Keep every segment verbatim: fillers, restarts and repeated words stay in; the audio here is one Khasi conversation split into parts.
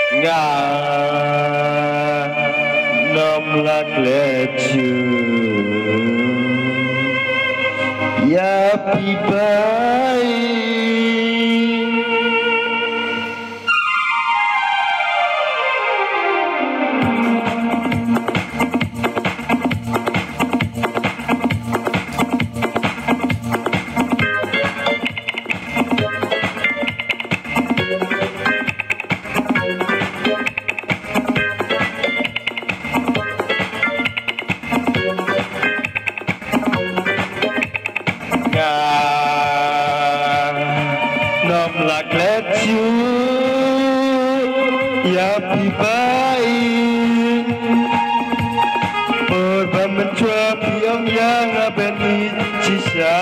Nga nym la klet shuh ïa phi ba ïeit. Nga nym la klet shuh ïa phi ba ïeit. Por ba mynshuwa phi ong ïa nga ban ïeit shisha,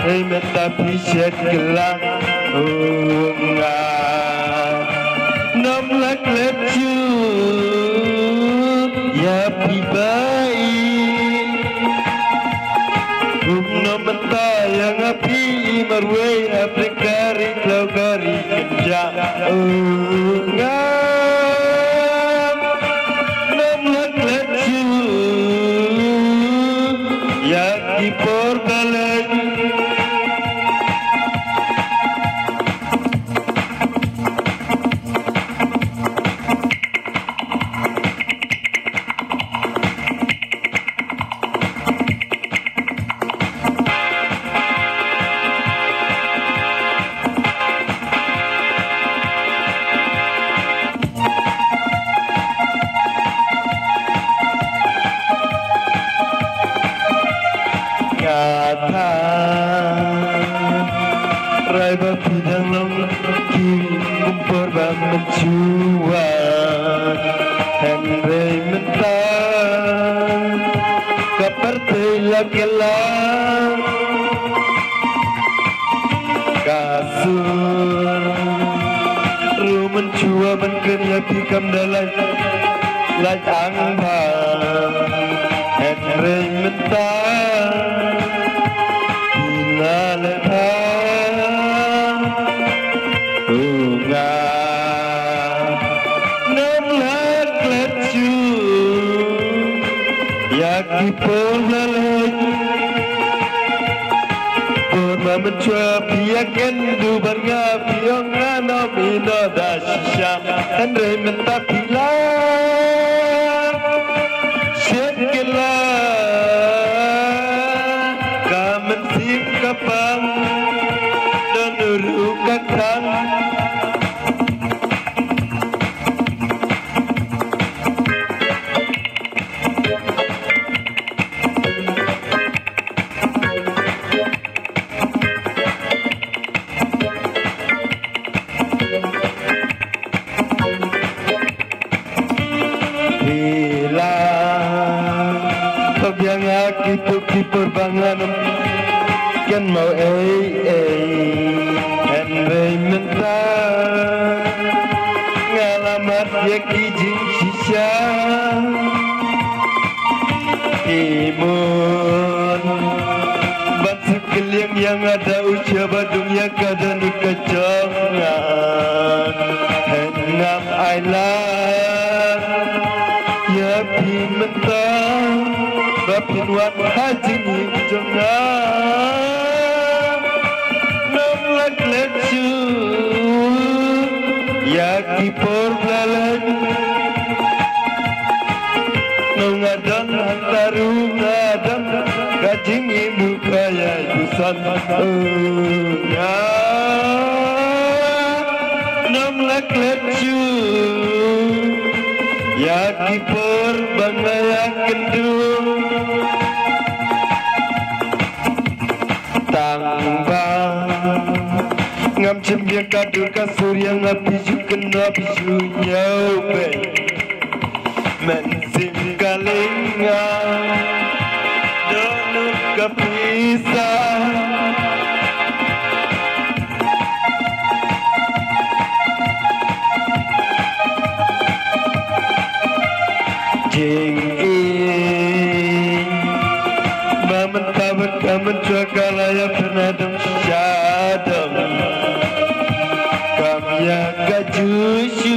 hynrei mynta phi shet kylla. Oh, nga nym la klet shuh ïa phi ba ïeit. Kumno mynta ïa nga phi i marwei hapdeng ka ri khlaw ka ri kynjah. Oh, nga nym la klet shuh ïa ki por ba leit. Nga tharai ba phi dang long ki kum por ba mynshuwa, hynrei mynta ka pyrthei la kylla. Ka sur ruh mynshuwa ban kren ïa phi kam da lait lait ang bha, hynrei mynta phi la leh bha. Oh, nga nym la klet shuh ïa ki por ba leit. Por ba mynshuwa phi ïakynduh bad nga, phi ong nga nym ïehnoh da shisha, hynrei mynta phi la shet kylla. Ka mynsiem ka pang, don ruh ka kthang. Phi la thok ïa nga kito ki por ba ngan ym kynmaw ei ei, hynrei mynta nga la mad ïa ki jingshisha. Ki mon ban suk kylliang ïa nga da u sha ba dung ïa ka dohnud ka jong nga. Hynrei ngam ailad ïa phi mynta ba phin wan ha jingim jong nga. Nym la klet shuh ïa ki por ba la leit. Nga don hangta ruh nga don, ka jingim ruh ka ïai buson. Nga nym la klet shuh ïa ki por ba nga ïakynduh. Tang ba ngam shim ïa ka dur ka sur ïa nga, phi shu kynnoh phi shu ñiew beit. Mynsiem ka lieng nga dohnud ka pisa. Jingïeit ba mynta bad ka mynshuwa ka la ïapher na dong sha dong. Kam ïa ka ju shu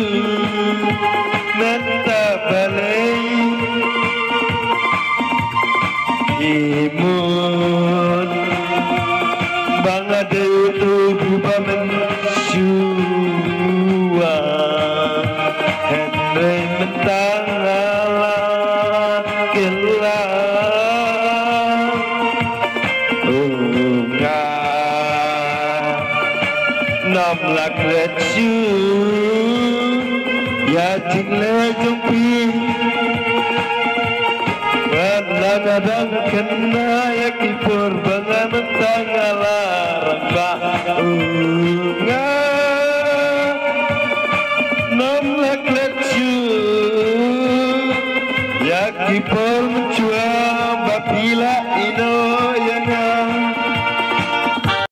Ngam lah klet shuh ïa jingleh jong phi. Wat la nga dang kynmaw ïa ki por ba nga mynta nga la rangbah. U nga ngam lah klet shuh ïa ki por mynshuwa.